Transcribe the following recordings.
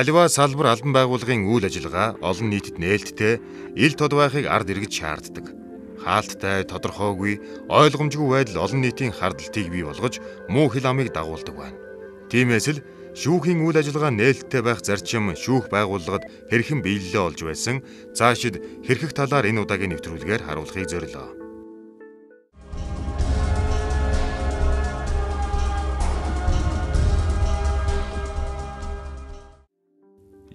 Аливаа салбар албан байгууллагын үйл ажиллагаа олон нийтэд нээлттэй, ил тод байхыг ард иргэд шаарддаг. Хаалттай, тодорхойгүй, ойлгомжгүй байдал олон нийтийн хардалтыг бий болгож муу хил амыг дагуулдаг байна. Тиймээс л шүүхийн үйл ажиллагаа нээлттэй байх зарчим шүүх байгууллагад хэрхэн биелэлээ олж байсан, цаашид хэрхэх талаар энэ удаагийн нэвтрүүлгээр харуулахыг зорилоо.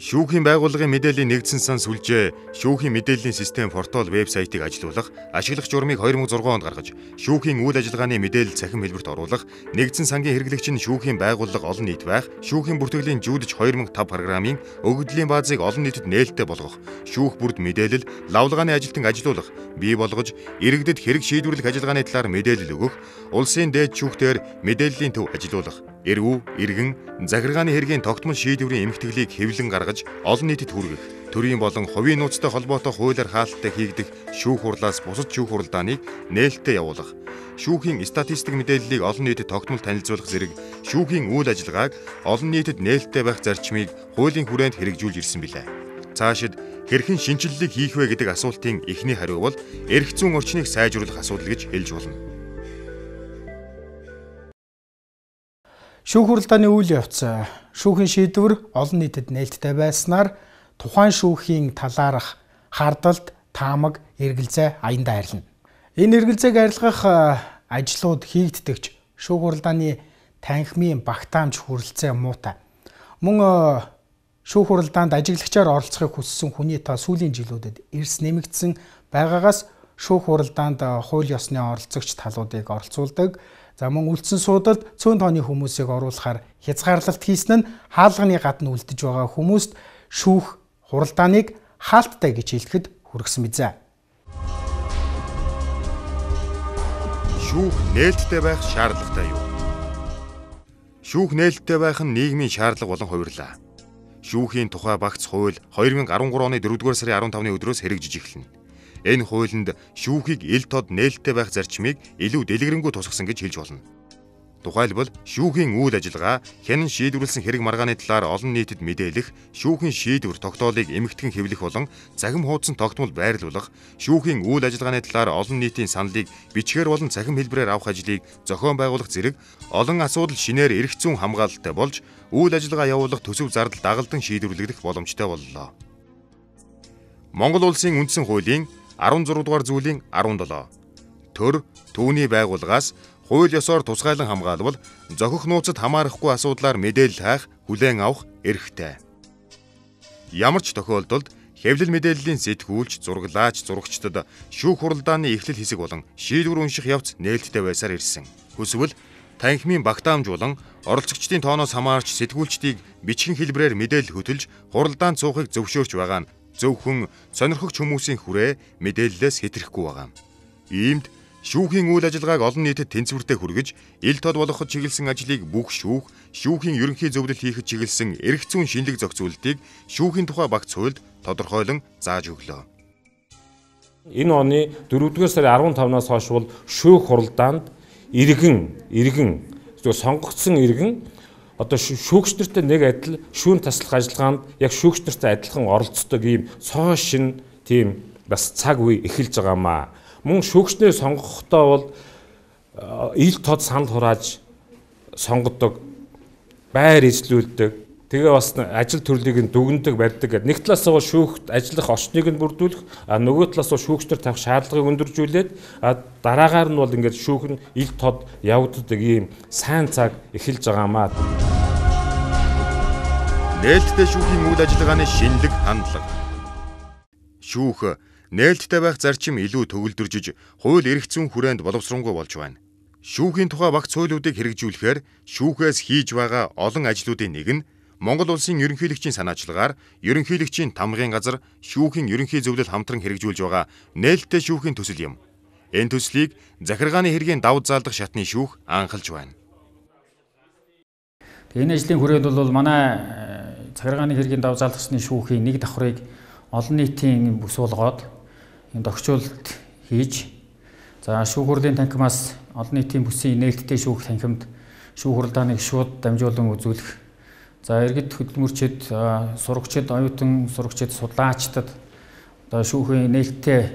Шүүхийн байгууллагын мэдээллийн нэгдсэн сан сүлжээ шүүхийн мэдээллийн систем портал вебсайтыг ажилуулах, ашиглах журмыг 2006 онд гаргаж, шүүхийн үйл ажиллагааны мэдээлэл цахим хэлбэрт оруулах, нэгдсэн сангийн хэрэглэгч нь шүүхийн байгууллага олон нийт байх, шүүхийн бүртгэлийн жүүдэж 2005 програмын өгөгдлийн баазыг олон нийтэд нээлттэй болгох, шүүх бүрд мэдээлэл, лавлгааны ажилтан ажилуулах, бий болгож, иргэдэд хэрэг шийдвэрлэх ажиллагааны талаар мэдээлэл өгөх, улсын дээд шүүхтээр мэдээллийн төв ажилуулах, эргүү, иргэн, захиргааны хэргийн тогтмол шийдвэрийн эмхтгэлийг хэвлэн гаргаж олон нийтэд хүргэх, төрийн болон хувийн нууцтай холбоотой хуулиар хаалттай хийгдэх шүүх хурлаас бусад шүүх хуралдааныг нээлттэй явуулах, шүүхийн статистик мэдээллийг олон нийтэд тогтмол танилцуулах зэрэг шүүхийн үйл ажиллагааг олон нийтэд нээлттэй байх зарчмыг хуулийн хүрээнд хэрэгжүүлж ирсэн билээ. Цаашид хэрхэн шинэчлэлийг хийх вэ гэдэг асуултын эхний хариу бол эрх зүйн орчныг сайжруулах асуудал гэж хэлж болно. Шүүх хуралдааны үйл явц, шүүхийн шийдвэр олон нийтэд нээлттэй байснаар тухайн шүүхийн талаарх хардалт, таамаг, эргэлзээ аяндаа арилна. Энэ эргэлзээг арилгах ажлууд хийгддэгч шүүх хуралдааны танхимын багтаамж хүрэлцээ муутай. Мөн шүүх хуралдаанд ажиглагчаар оролцохыг хүссэн хүний тоо сүүлийн жилүүдэд эрс нэмэгдсэн байгаагаас шүүх хуралдаанд хууль ёсны оролцогч талуудыг оролцуулдаг. За мөн үлдсэн суудалд цөөн тооны хүмүүсийг оруулахаар хязгаарлалт хийсэн нь хаалганы гадна үлдэж байгаа хүмүүст шүүх хуралдааныг хаалттай гэж хэлэхэд хүргэсэн мэзээ. Шүүх нээлттэй байх шаардлагатай юу? Шүүх нээлттэй байх нь нийгмийн шаардлага болон хувирлаа. Шүүхийн тухай багц хууль 2013 оны 4-р сарын 15-ны өдрөөс хэрэгжиж эхэлнэ. Энэ хуулинд шүүхийг ил тод нээлттэй байх зарчмыг илүү дэлгэрэнгүй тусгасан гэж хэлж болно. Тухайлбал шүүхийн үйл ажиллагаа, хянан шийдвэрлэсэн хэрэг маргааны талаар олон нийтэд мэдээлэх, шүүхийн шийдвэр тогтоолыг эмгэгтгэн хэвлэх болон цахим хуудсан тогтмол байрлуулах, шүүхийн үйл ажиллагааны талаар олон нийтийн саналыг бичгээр болон цахим хэлбэрээр авах ажлыг зохион байгуулах зэрэг олон асуудал шинээр эрх зүйн хамгаалалтай болж үйл ажиллагаа явуулах төсөв зардал дагалдан шийдвэрлэгдэх боломжтой боллоо. Монгол улсын үндсэн хуулийн 16 дугаар зүйлийн 17. Төр түүний байгууллагаас хууль ёсоор тусгайлан хамгаалвал зохих нууцад хамаарахгүй асуудлаар мэдээлэл хайх, хүлээн авах эрхтэй. Ямар ч тохиолдолд хэвлэл мэдээллийн сэтгүүлч, зураглаач, зурагчдад шүүх хуралдааны эхлэл хэсэг болон шийдвэр унших явц нээлттэй байсаар ирсэн. Хүсвэл танхимын багтаамж болон оролцогчдын тооноос хамаарч сэтгүүлчдийг бичгэн хэлбэрээр мэдээлэл хөтөлж хуралдаанд суухыг зөвшөөрч байгаа нь зөвхөн сонирхогч хүмүүсийн хүрээ мэдээллээс хэтрэхгүй байгаа. Иймд шүүхийн үйл ажиллагааг олон нийтэд тэнцвэртэй хүргэж, ил тод болгоход чиглэсэн ажлыг бүх шүүх, шүүхийн ерөнхий зөвлөл хийхэд чиглэсэн эрх зүйн шинэлэг зохицуултыг шүүхийн тухай багц хуульд тодорхойлон зааж өглөө. Энэ оны 4-р сарын 15-наас хойш бол шүүх хуралдаанд иргэн зөв сонгогдсон иргэн одоо шүүгч нартай нэг адил шүүн таслах ажиллагаанд яг шүүгч нартай адилхан оролцдог ийм цоо шин тийм бас цаг үе эхэлж байгаамаа. Мөн шүүгчнээ сонгохдоо бол ил тод санал хурааж сонгодог, байр эзлүүлдэг, тэгээ бас ажил төрлийг нь дүгнэдэг, барьдаг гэдэг. Нэг талаас нь шүүхт ажиллах орчныг нь бүрдүүлэх, а нөгөө талаас нь шүүгч нар тавих шаардлагыг өндөржүүлээд, а дараагаар нь бол ингээд шүүх нь ил тод явагддаг ийм сайн цаг эхэлж байгаамаа. Нээлттэй шүүхийн үйл ажиллагааны шинэлэг хандлага. Шүүх нээлттэй байх зарчим илүү төгөлдржиж, хууль эрх зүйн хүрээнд боловсронгуй болж байна. Шүүхийн тухай багц хуулиудыг хэрэгжүүлэхээр шүүхээс хийж байгаа олон ажлуудын нэг нь Монгол улсын ерөнхийлөгчийн санаачлагаар ерөнхийлөгчийн тамгын газар шүүхийн ерөнхий зөвлөл хамтран хэрэгжүүлж байгаа нээлттэй шүүхийн төсөл юм. Энэ төслийг захиргааны хэргийн давд заалдах шатны шүүх анхалж байна. Энэ ажлын хүрээнд бол манай захиргааны хэргийн давд заалдахсны шүүхийн нэг давхрыг олон нийтийн бүс болгоод тохижуулалт хийж, за шүүх хурлын танхимаас олон нийтийн бүсийн нээлттэй шүүх танхимд шүүх хуралдааныг шууд дамжуулан үзүүлэх За иргэд хөдөлмөрчид, сурагчид, оюутан сурагчид, судлаачдад одоо шүүхийн нээлттэй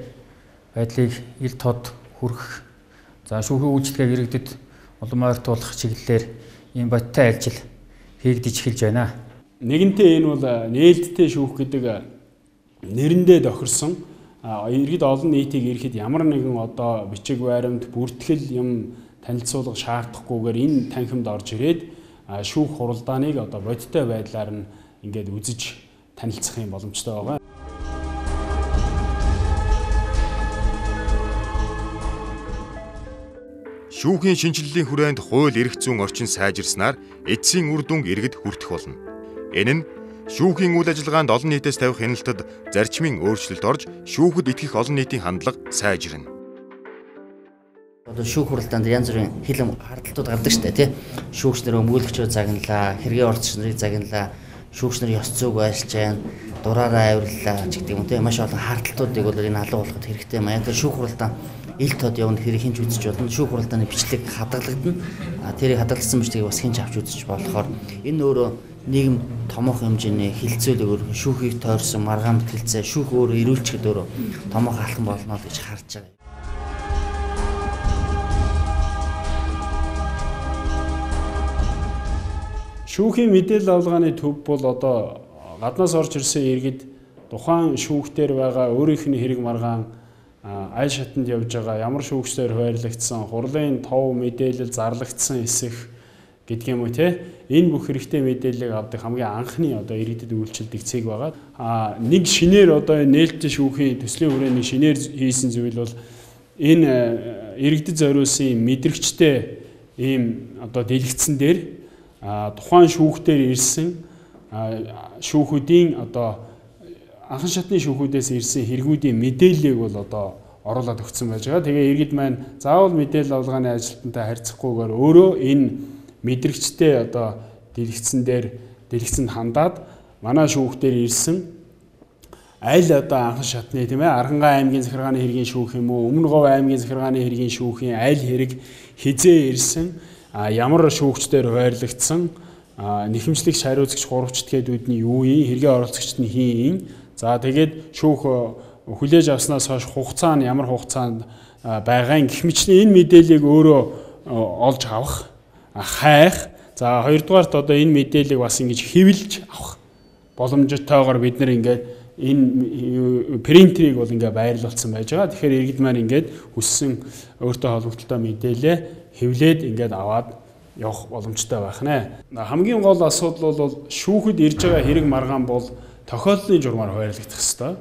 байдлыг ил тод хүргэх, за шүүхийн үйлчилгээг иргэдэд улам ойртуулах чиглэлээр ийм бодиттой ажил хийгдэж эхэлж байна. Нэгэнтээ энэ бол нээлттэй шүүх гэдэг нэрэндээ тохирсон иргэд олон нийтийг ирэхэд ямар нэгэн одоо бичиг баримт, бүртгэл юм танилцуулга шаардахгүйгээр энэ танхимд орж ирээд шүүх хуралдааныг одоо бодиттой байдлаар нь ингээд үзэж танилцах юм боломжтой байгаа. Шүүхийн шинэчлэлийн хүрээнд хууль эрх зүйн орчин сайжирснаар эцсийн үр дүнг иргэд хүртэх болно. Энэ нь шүүхийн үйл ажиллагаанд олон нийтээс тавих хяналтад зарчмын өөрчлөлт орж шүүхэд итгэх олон нийтийн хандлага сайжирна. Одоо шүүх хуралдаанд янз бүрийн хилэм хардталтууд гардаг шүү дээ, тий. Шүүгч нар өмгөөлөгчөө загналаа, хэргийн оролцогч нарыг загналаа, шүүгч нар ёс зүйг байлж байна, дураараа авирлаа ч гэдэг юм тий. Маш олон хардталтуудыг бол энэ алга болгоход хэрэгтэй юм. Яг тэр шүүх хуралдаан ил тод явна хэрэг хинч үзэж болно. Шүүх хуралдааны бичлэг хадгалагдана. Тэрийг хадгалсан бичлэгийг бас хинч авч үзэж болохоор энэ өөрөө нийгэм томоохон хэмжээний хилцүүлэг өөрөө шүүхийг тойрсон маргаан мэтгэлцээ шүүх өөрөө эрүүлчихэд өөрөө томоохон алхам болно л гэж харж байгаа. Шүүхийн мэдээлэл авалгааны төв бол одоо гаднаас орж ирсэн иргэд тухайн шүүхтэр байгаа өөрийнх нь хэрэг маргаан аль шатанд явж байгаа, ямар шүүгчдээр хуваарлагдсан, хурлын тов мэдээлэл зарлагдсан эсэх гэдэг юм уу те. Энэ бүх хэрэгтэй мэдээллийг авдаг хамгийн анхны одоо иргэдэд үйлчилдэг цэг байгаа. Нэг шинээр одоо энэ нээлттэй шүүхийн төслийн хүрээний шинээр хийсэн зүйл бол энэ иргэдэд зориулсан мэдрэгчтэй ийм одоо дэлгэцэн дээр тухайн шүүхтэр ирсэн шүүхүүдийн одоо анхан шатны шүүхүүдээс ирсэн хэрэгүүдийн мэдээллийг бол одоо оруулаад өгсөн байж байгаа. Тэгээ иргэд маань заавал мэдээлэл авалгааны ажилтнтай харьцахгүйгээр өөрөө энэ мэдрэгчтэй одоо дэлгэцэн дээр дэлгэцэнд хандаад манай шүүхтэр ирсэн аль одоо анхан шатны тийм Архангай аймгийн захиргааны хэргийн шүүх юм уу, Өмнө Говь аймгийн захиргааны хэргийн шүүхийн аль хэрэг хизээ ирсэн, ямар шүүгчдээр хуваарлагдсан, нэхэмжлэг хариуцагч гуравчд гэдүүд нь юу юм, хэргийн оролцогчд нь хин юм. За тэгээд шүүх хүлээж авснаас хойш хугацаа нь ямар хугацаанд байгаа юм гэх мэтчлийн энэ мэдээллийг өөрөө олж авах, хайх. За хоёрдугаарт одоо энэ мэдээллийг бас ингэж хэвлэж авах боломжтойгоор бид нар ингээд энэ принтерийг бол ингээд байрлуулсан байж байгаа. Тэгэхээр иргэд маань ингээд хүссэн өөртөө холбогдлолтой мэдээлэлээ хэвлээд ингээд аваад явах боломжтой байх нэ. Хамгийн гол асуудал бол шүүхэд ирж байгаа хэрэг маргаан бол тохиолдлын журмаар хуваарлагдах ёстой.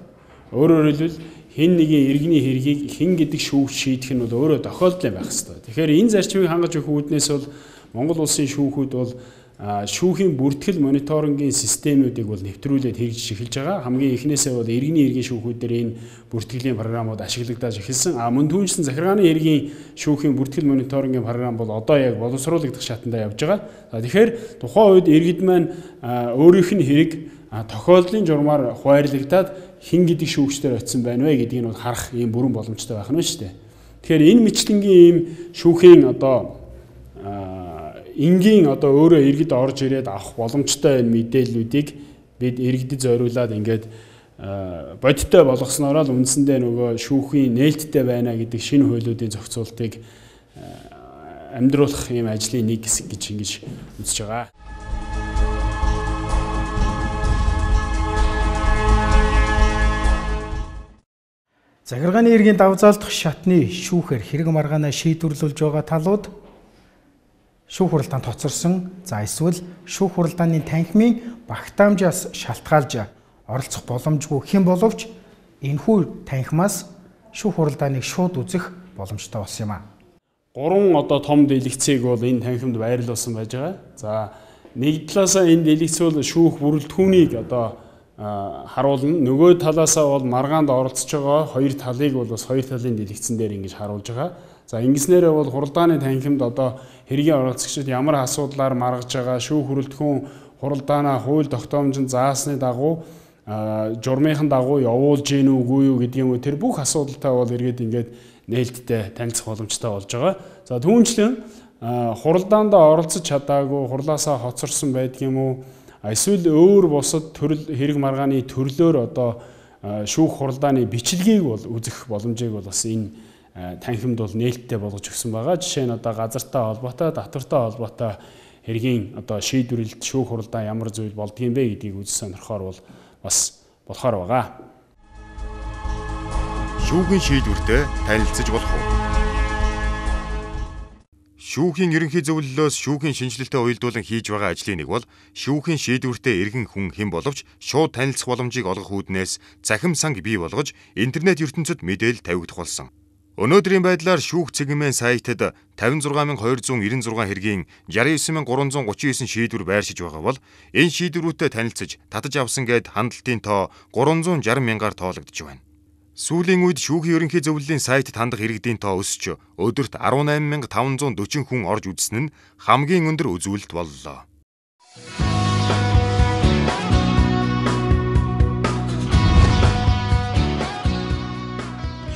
Өөрөөр хэлбэл хэн нэгэн иргэний хэргийг хэн гэдэг шүүгч шийдэх нь бол өөрөө тохиолдлын байх ёстой. Тэгэхээр энэ зарчмыг хангаж өгөх үүднээс бол Монгол улсын шүүхүүд бол шүүхийн бүртгэл мониторингийн системүүдийг бол нэвтрүүлээд хэрэгжиж эхэлж байгаа. Хамгийн эхнээсээ бол иргэний хэргийн шүүхүүдээр энэ бүртгэлийн програмууд ашиглагдаж эхэлсэн. Мөн түүнчлэн захиргааны хэргийн шүүхийн бүртгэл мониторингийн програм бол одоо яг боловсруулагдах шатандаа явж байгаа. Тэгэхээр тухайн үед иргэд маань өөрийнх нь хэрэг тохиолдлын журмаар хуваарлагдаад хэн гэдэг шүүгчдээр очисон байна вэ гэдгийг нь бол харах ийм бүрэн боломжтой байх нь шүү дээ. Тэгэхээр энэ мэтлэнгийн ийм шүүхийн одоо энгийн одоо өөрөө иргэд орж ирээд авах боломжтой энэ мэдээллүүдийг бид иргэдэд зориулаад ингээд бодиттой болгоснороо л үндсэндээ нөгөө шүүхийн нээлттэй байна гэдэг шинэ хуулиудын зохицуултыг амьдруулах ийм ажлын нэг хэсэг гэж ингэж үзэж байгаа. Захиргааны иргэний давзаалдах шатны шүүхээр хэрэг маргаанаа шийдвэрлүүлж байгаа талууд шүүх хуралдаанд хоцорсон, за эсвэл шүүх хуралдааны танхимын багтаамжаас шалтгаалж оролцох боломжгүй хэн боловч энэхүү танхимаас шүүх хуралдааныг шууд үзэх боломжтой болсон юм а. Гурван одоо том дэлгэцийг бол энэ танхимд байрлуулсан байж байгаа. За нэг талаасаа энэ дэлгэц бол шүүх бүрэлдэхүүнийг одоо харуулна. Нөгөө талаасаа бол маргаанд оролцож байгаа хоёр талыг бол бас хоёр талын дэлгэцэн дээр ингэж харуулж байгаа. За ингэснээрээ бол хуралдааны танхимд одоо хэргийн оролцогчид ямар асуудлаар маргаж байгаа, шүүх бүрэлдэхүүн хуралдаанаа хууль тогтоомжинд заасны дагуу журмынхан дагуу явуулж гин үгүй юу гэдэг юм уу тэр бүх асуудалтай бол эргээд ингээд нээлттэй танилцах боломжтой болж байгаа. За түүнчлэн хуралдаандаа оролцож чадаагүй, хурлаасаа хоцорсон байдаг юм уу, Эсвэл өөр бусад төрөл хэрэг маргааны төрлөөр одоо шүүх хуралдааны бичлэгийг бол үзэх боломжийг бол бас энэ танхимд бол нээлттэй болгож өгсөн байгаа. Жишээ нь одоо газартай холбоотой, татвартай холбоотой хэргийн одоо шийдвэрлэлт, шүүх хуралдаан ямар зүйл болдгийм бэ гэдгийг үзэж сонирхоор бол бас болохоор байгаа. Шүүхийн шийдвэртэй танилцаж болох уу? Шүүхийн ерөнхий зөвлөлөөс шүүхийн шинжилэлтэд уялдуулан хийж байгаа ажлын нэг бол шүүхийн шийдвэртэй иргэн хүн хэн боловч шууд танилцах боломжийг олгох үүднээс цахим санг бий болгож интернет ертөнцид мэдээлэл тавигдах болсон. Өнөөдрийн байдлаар шүүх цэгмэн сайтад 56296 хэргийн 69339 шийдвэр байршиж байгаа бол энэ шийдвэрүүтэй танилцаж татаж авсан гээд хандлтын тоо 360 мянгаар тоологдож байна. Сүүлийн үед шүүхийн ерөнхий зөвлөлийн сайтад хандах иргэдийн тоо өсч өдөрт 18540 хүн орж үзсэн нь хамгийн өндөр үзүүлэлт боллоо.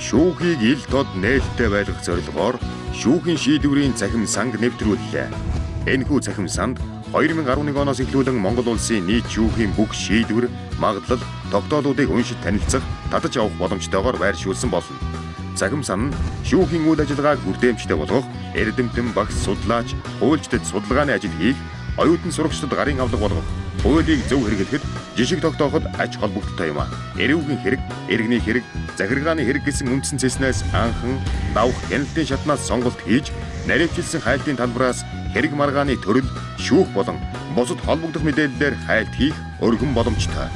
Шүүхийг ил тод нээлттэй байлгах зорилгоор шүүхийн шийдвэрийн цахим санг нэвтрүүллээ. Энэхүү цахим санд 2011 оноос эхлүүлэн Монгол улсын нийт шүүхийн бүх шийдвэр, магадлал, тогтоолуудыг уншиж танилцах, татаж авах боломжтойгоор байршуулсан болно. Цахим сан нь шүүхийн үйл ажиллагааг хүртээмжтэй болгох, эрдэмтэн, багш, судлаач, хуульчдад судалгааны ажил хийх, оюутан сурагчдад гарын авлага болгох, хуулийг зөв хэрэглэхэд жишг тогтооход ач холбогдолтой юм а. Эрүүгийн хэрэг, иргэний хэрэг, захиргааны хэрэг гэсэн үндсэн цэснээс анхан давх хяналтын шатнаас сонголт хийж, наривчилсан хайлтын талбараас хэрэг маргааны төрөл, шүүх болон бусад холбогдох мэдээллээр хайлт хийх өргөн боломжтой.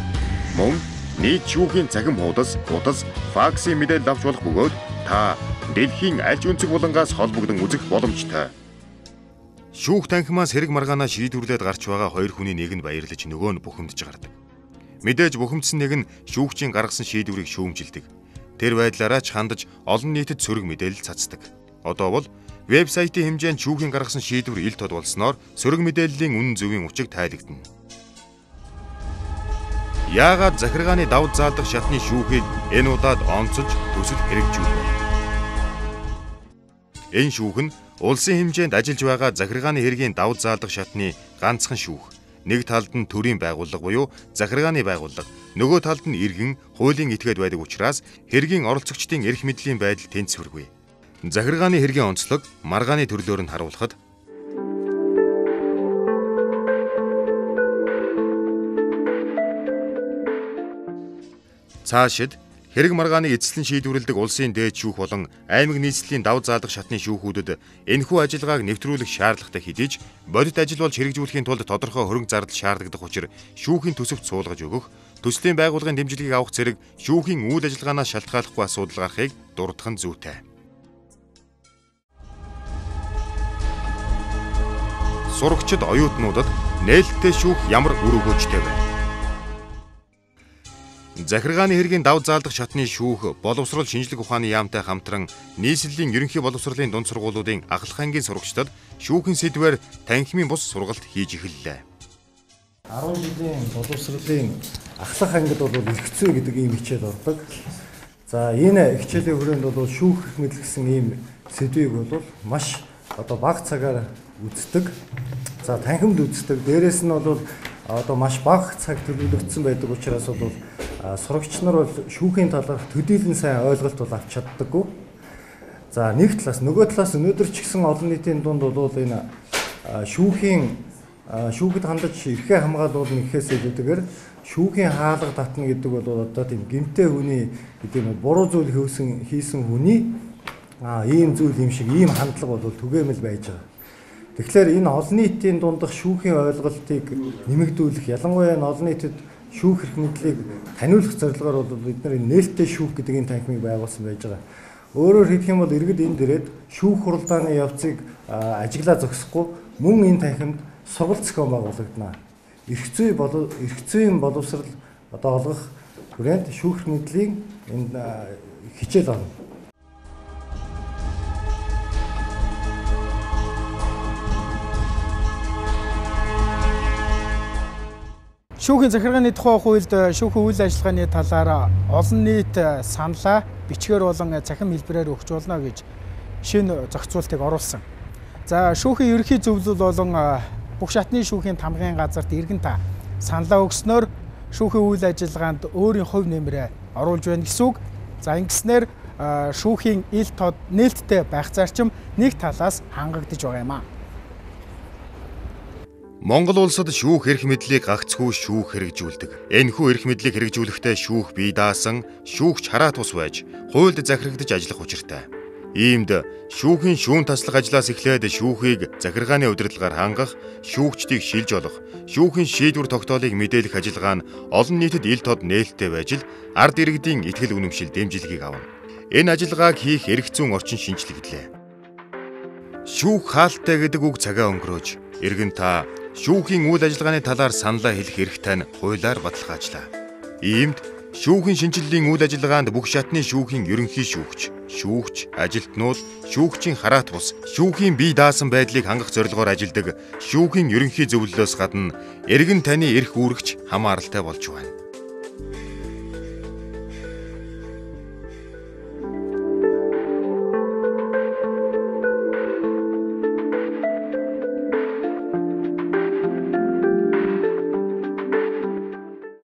Мөн нийт шүүхийн цахим хуудас, утас, факсын мэдээлэл авч болох бөгөөд та дэлхийн аль ч өнцөг булангаас холбогдон үзэх боломжтой. Шүүх танхимаас хэрэг маргаанаа шийдвэрлээд гарч байгаа хоёр хүний нэг нь баярлаж нөгөө нь бухимдж гардаг. Мэдээж бухимдсан нэг нь шүүгчийн гаргасан шийдвэрийг шүүмжилдэг. Тэр байдлаараа ч хандаж олон нийтэд сөрөг мэдээлэл цацдаг. Одоо бол вебсайтын хэмжээнд шүүхийн гаргасан шийдвэр ил тод болсноор сөрөг мэдээллийн үнэн зөвийн учиг тайлэгдана. Яагаад захиргааны давд заалдах шатны шүүхийг энэ удаад онцож төсөл хэрэгжүүлвэ? Энэ шүүх нь улсын хэмжээнд ажиллаж байгаа захиргааны хэргийн давд заалдах шатны ганцхан шүүх. Нэг талд нь төрийн байгууллага буюу захиргааны байгууллага, нөгөө талд нь иргэн хуулийн этгээд байдаг учраас хэргийн оролцогчдын эрх мэдлийн байдал тэнцвэргүй. Захиргааны хэргийн онцлог маргааны төрлөөр нь харуулхад цаашид хэрэг маргааныг эцэслэн шийдвэрлэдэг улсын дээд шүүх болон аймаг нийслэлийн давд заалдах шатны шүүхүүдэд энэхүү ажиллагааг нэвтрүүлэх шаардлагатай хэдий ч бодит ажил болж хэрэгжүүлэхийн тулд тодорхой хөрөнгө зардал шаардлагадах учир шүүхийн төсөвт суулгаж өгөх, төслийн байгууллагын дэмжлэгийг авах зэрэг шүүхийн үйл ажиллагаанаас шалтгааллахгүй асуудал гарахыг дурдах нь зүйтэй. Сурагчид оюутнуудад нээлттэй шүүх ямар үр өгөөжтэй вэ? Захиргааны хэргийн давд заалдах шатны шүүх боловсрол шинжлэх ухааны яамтай хамтран нийслэлийн ерөнхий боловсролын дунд сургуулиудын ахлах ангийн сурагчдад шүүхийн сэдвээр танхимын бус сургалт хийж эхэллээ. 10 жилийн боловсролын ахлах ангид бол эрх зүй гэдэг ийм хичээл ордог. За энэ хичээлийн хүрээнд бол шүүх эрх мэдэл гэсэн ийм сэдвийг бол маш одоо бага цагаар үздэг. За танхимд үздэг. Дээрээс нь бол одоо маш бага цаг төлөвлөгдсөн байдаг учраас бол сурагч нар бол шүүхийн талаарх төдийлөн сайн ойлголт бол авч чаддаггүй. За нэг талаас нөгөө талаас өнөөдөр ч гэсэн олон нийтийн дунд бол энэ шүүхийн шүүхэд хандаж эрхээ хамгаалуулна гэхээс илүүтэйгээр шүүхийн хаалга татна гэдэг бол одоо тийм гэмтэй хүний гэдэг юм буруу зүйл хийсэн хүний ийм зүйл юм шиг ийм хандлага бол түгээмэл байж байгаа. Тэгэхээр энэ олон нийтийн дундах шүүхийн ойлголтыг нэмэгдүүлэх, ялангуяа энэ олон нийтэд шүүх эрх мэдлийг таниулах зорилгоор бол бид нар энэ нээлттэй шүүх гэдэг энэ танхимыг байгуулсан байж байгаа. Өөрөөр хэлэх юм бол иргэд энд ирээд шүүх хуралдааны явцыг ажиглаа зогсохгүй мөн энэ танхимд сургалт зохион байгуулагдана. Эрх зүйн боловсрол одоо олгох хүрээнд шүүх эрх мэдлийн энэ хичээл орно. Шүүхийн захиргааны тухай хуульд шүүхийн үйл ажиллагааны талаар олон нийт саналаа бичгээр болон цахим хэлбэрээр өгч болно гэж шинэ зохицуултыг оруулсан. За шүүхийн ерөнхий зөвлөл болон бүх шатны шүүхийн тамгын газарт иргэн та саналаа өгснөөр шүүхийн үйл ажиллагаанд өөрийн хувь нэмрээ оруулж байна гэсэн үг. За ингэснээр шүүхийн ил тод нээлттэй байх зарчим нэг талаас хангагдаж байгаа юм а. Монгол улсад шүүх эрх мэдлийг гагцхүү шүүх хэрэгжүүлдэг. Энэхүү эрх мэдлийг хэрэгжүүлэхдээ шүүх бие даасан, шүүгч хараат ус байж, хуульд захирагдаж ажиллах учиртай. Иймд шүүхийн шүүн таслах ажлаас эхлээд шүүхийг захиргааны удирдлагаар хангах, шүүгчдийг шилж олох, шүүхийн шийдвэр тогтоолыг мэдээлэх ажиллагаа нь олон нийтэд ил тод нээлттэй байж л ард иргэдийн итгэл үнэмшил дэмжлэгийг авна. Энэ ажиллагааг хийх эрх зүйн орчин шинжлэгдлээ. Шүүх хаалттай гэдэг үг цагаа өнгөрөөж, эргэн та шүүхийн үйл ажиллагааны талаар саналаа хэлэх эрх тань хуулиар баталгаажлаа. Иймд шүүхийн шинжлэлийн үйл ажиллагаанд бүх шатны шүүхийн ерөнхий шүүгч, шүүгч, ажилтнууд, шүүгчийн хараат бус, шүүхийн бие даасан байдлыг хангах зорилгоор ажилдаг шүүхийн ерөнхий зөвлөлөөс гадна эргэн таны эрх үүрэгч хамааралтай болж байна.